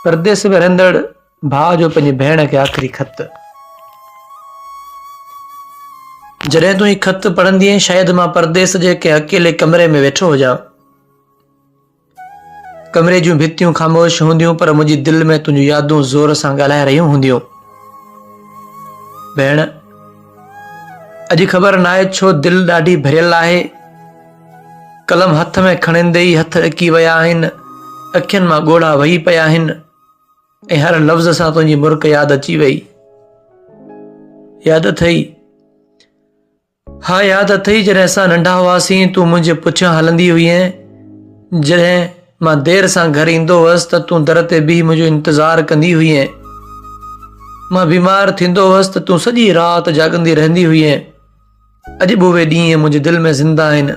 پرديس ۾ رهندڙ ڀاء جو پنهنجي ڀيڻ کي آخري خط. جڏهن تون هي خط پڙهندينء شايد مان پرديس جي ڪنهن اڪيلي ڪمري ۾ ويٺو هجان. ڪمري جون ڀتيون خاموش هونديون پر منهنجي دل ۾ تنهنجون يادون زور سان ڳالهائي رهيون هونديون. ڀيڻ! اڄ خبر ناهي ڇو دل ڏاڍي ڀريل آهي. قلم هٿ ۾ کڻندي ئي هٿ ڏڪي ويا آهن، اکين مان ڳوڙها وهي پيا آهن ۽ هر لفظ سان تنهنجي مرڪ ياد اچي وئي. ياد اٿئي؟ ها ياد اٿئي جڏهن اسان ننڍا هئاسين تون منهنجي پٺيان هلندي هئين، جڏهن مان دير سان گهر ايندو هئس ته تون در تي بيهي منهنجو انتظار ڪندي هئين. مان بيمار ٿيندو هئس ته تون سڄي رات جاڳندي رهندي هئين. اڄ به اهي ڏينهن منهنجي دل ۾ زنده آهن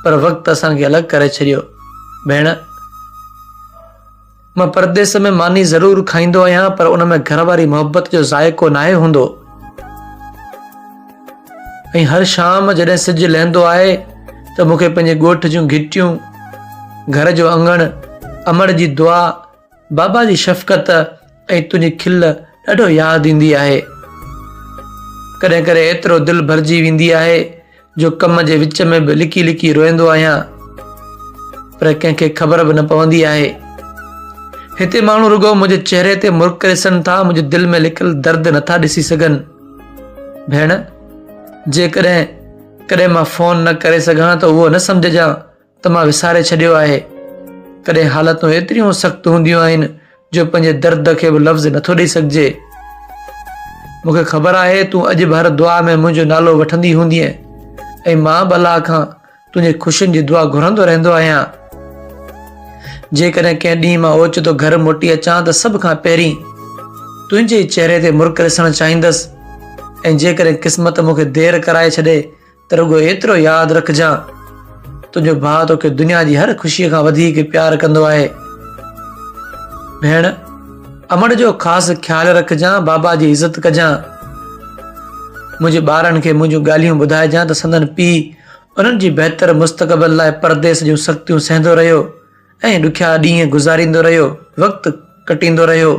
پر وقت اسان کي الڳ ڪري ڇڏيو. ڀيڻ! مان پرديس ۾ ماني ضرور کائيندو آهيان پر ان ۾ گهر واري محبت جو ذائقو ناهي هوندو ۽ هر شام جڏهن سج لهندو آهي ته مون کي پنهنجي ڳوٺ جون گهٽيون، گهر جو اڱڻ، امڙ جي دعا، بابا جي شفقت ۽ تنهنجي کل ڏاڍو ياد ايندي آهي. ڪڏهن ڪڏهن ايترو دل ڀرجي ويندي آهي جو ڪم جي وچ ۾ به لڪي لڪي روئندو آهيان پر ڪنهن کي خبر به نه پوندي آهي. هتي ماڻهو رڳو منهنجي چهري تي مرڪ ڏسن ٿا منهنجي دل ۾ لڪل درد نٿا ڏسي سگهن. ڀيڻ جيڪڏهن ڪڏهن مان فون نه ڪري سگهان ته اهو نه سمجهجان ته مان وساري ڇڏيو آهي. ڪڏهن حالتون ايتريون سخت هونديون آهن جو پنهنجي درد کي به لفظ نٿو ڏئي سگهجي. مون کي خبر آهي تون اڄ به هر دعا ۾ منهنجو نالو وٺندي هوندينء ۽ مان به الله کان تنهنجي خوشين جي دعا گهرندو رهندو آهيان. جيڪڏهن ڪنهن ڏينهن مان اوچتو گهر موٽي اچان ته سڀ کان پهرين تنهنجي ئي چهري تي مرڪ ڏسڻ چاهيندس ۽ جيڪڏهن قسمت مون کي دير ڪرائي ڇڏي ته رڳو ايترو ياد رکجان، تنهنجو ڀاء توکي دنيا جي هر خوشيء کان وڌيڪ پيار ڪندو آهي. ڀيڻ، امڙ جو خاص خيال رکجان، بابا جي عزت ڪجان. منهنجي ٻارن کي منهنجون ڳالهيون ٻڌائجان ته سندن پيء انهن جي بهتر مستقبل لاء پرديس جون سختيون سهندو رهيو ۽ ڏکيا ڏينهن گذاريندو رهيو، وقت ڪٽيندو رهيو.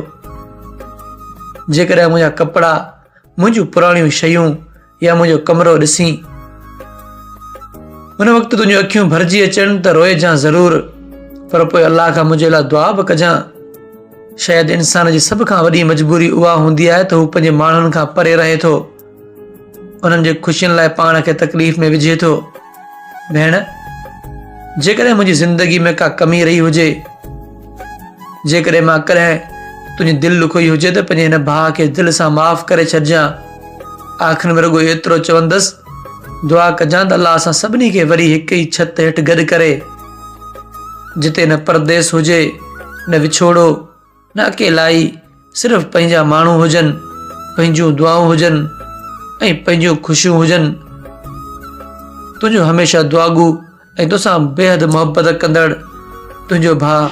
جيڪڏهن منهنجا ڪپڙا، منهنجون پراڻيون شيون يا منهنجو ڪمرو ڏسين، ان وقت تنهنجون اکيون ڀرجي اچن ته روئجان ضرور، پر پوء الله کان منهنجي لاء دعا به ڪجان. شايد انسان جي سڀ کان وڏي مجبوري اها هوندي آهي ته هو پنهنجي ماڻهن کان پري رهي ٿو. انهن جي خوشين لاء پاڻ کي تڪليف ۾ وجهي ٿو. ڀيڻ، جيڪڏهن منهنجي زندگي ۾ ڪا ڪمي رهي هجي، جيڪڏهن مان ڪڏهن تنهنجي دل ڏکوئي هجي ته پنهنجي هن ڀاء کي دل سان معاف ڪري ڇڏجان. آخر ۾ رڳو ايترو چوندس، دعا ڪجان ته الله اسان سڀني کي وري هڪ ئي ڇت هيٺ گڏ ڪري، جتي نه پرديس هجي، نه وڇوڙو. نه اڪيلائي، صرف پنهنجا ماڻهو هجن، پنهنجون دعائون هجن ۽ پنهنجون خوشيون هجن. تنهنجو هميشه دعاگو ۽ توسان بيحد محبت ڪندڙ تنهنجو ڀاء.